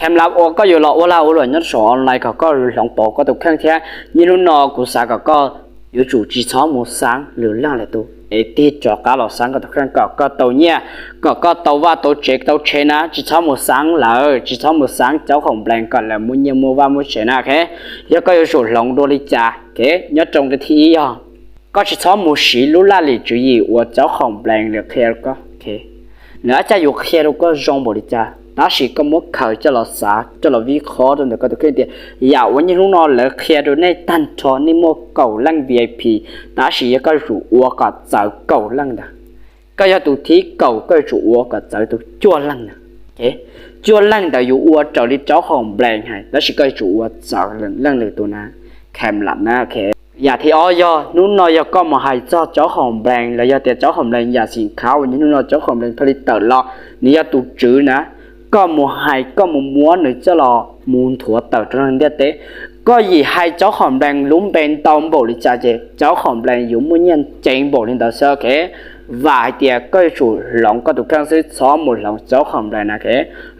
Khamlab uas koj yuav los ua lag ua luam nyob saum online kom koj hloov pauv koj tus kheej thiab niaj hnub no kuv xav kom koj yuav tsum tsis txhob mus xaav lwm leej lwm tus es tig rov qab los xaav koj tus kheej kom koj tau nyiaj, kom koj tau vaj tau tsev tau tsheb na. Tsis txhob mus xaav lawv, tsis txhob mus xaav cov khoom nplees kom lawv muaj nyiaj muaj vaj muaj tsev na. Yog koj yuav tsum hloov dua li cas, nyob rau nqe thib ib yog koj tsis txhob mus siv lub laj lim tswv yim uas cov khoom nplees lawv qhia rau koj. Nws ua cas yuav qhia rau koj zoo npaum li cas, tab sis koj muab khaws coj los xav coj los vij qhob rau ntawm koj tus kheej tias yam uas niaj hnub no lawv qhia rau nej tag nrho nej muaj kaum leej V I P, tab sis yog koj yuav tsum ua kom txawv kaum leej ntawd. Koj yog tus thib kaum, koj yuav tsum ua kom txawv tus cuaj leej ntawd. Cuaj leej ntawd yuav ua raws li cov khoom nplees hais, tab sis koj yuav tsum ua txawv leej lwm tus na. Khamlab na. Yam thib ob yog hnub no yog koj mus hais txog cov khoom nplees los yog tias cov khoom nplees yam xim khav uas niaj hnub no cov khoom nplees thiaj li tawm los, nws yog tus tswv na. Koj mus hais, koj mus muab nws coj los mus nthuav tawm rau ntiaj teb. Koj yim hais cov khoom nplees lub npe ntau npaum li cas ces cov khoom nplees yuav muaj nyiaj ceev npaum li ntawd xwb. Vam hais tias koj yuav tsum hloov koj tus kheej xwb, txhob mus hloov cov khoom nplees na.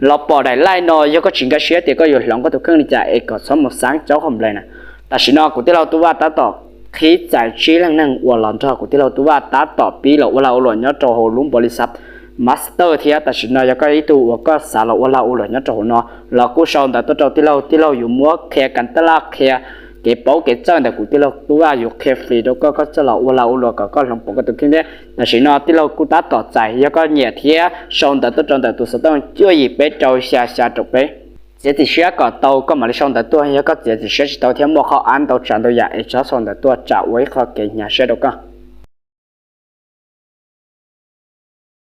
Los pom daim live no yog koj tsis nkag siab tias koj yuav hloov koj tus kheej li cas es kom txhob mus xaav cov khoom nplees na. Tam sim no kuv tij laug Tub Vaj tab tom qhib txais tsib leej neeg uas los nrog kuv tij laug Tub Vaj tab tom pib los ua lag ua luam nyob rau hauv lub npaus li xav Master thiab tam sim no yog koj ib tug uas koj xav los ua lag ua luam nyob rau hauv no los kuj sau ntawv tuaj rau tij laug, tij laug yuav muab qhia kas taj laj qhia kev paub kev txawj ntawm kuv tij laug Tub Vaj yuav qhia free rau koj, koj coj los ua lag ua luam kom koj hloov pauv koj tus kheej thiab. Tam sim no tij laug kuj tab tom txais, yog koj nyiam thiab sau ntawv tuaj rau ntawm tus xov tooj cuaj yim peb rau xya xya rau peb. Txiav txim siab kom tau koj mam li sau ntawv tuaj, yog koj txiav txim siab tsis tau thiab muaj qhov av ntau tsav ntau yam es txhob sau ntawv tuaj tsam ua ib qho kev hnyav siab rau koj.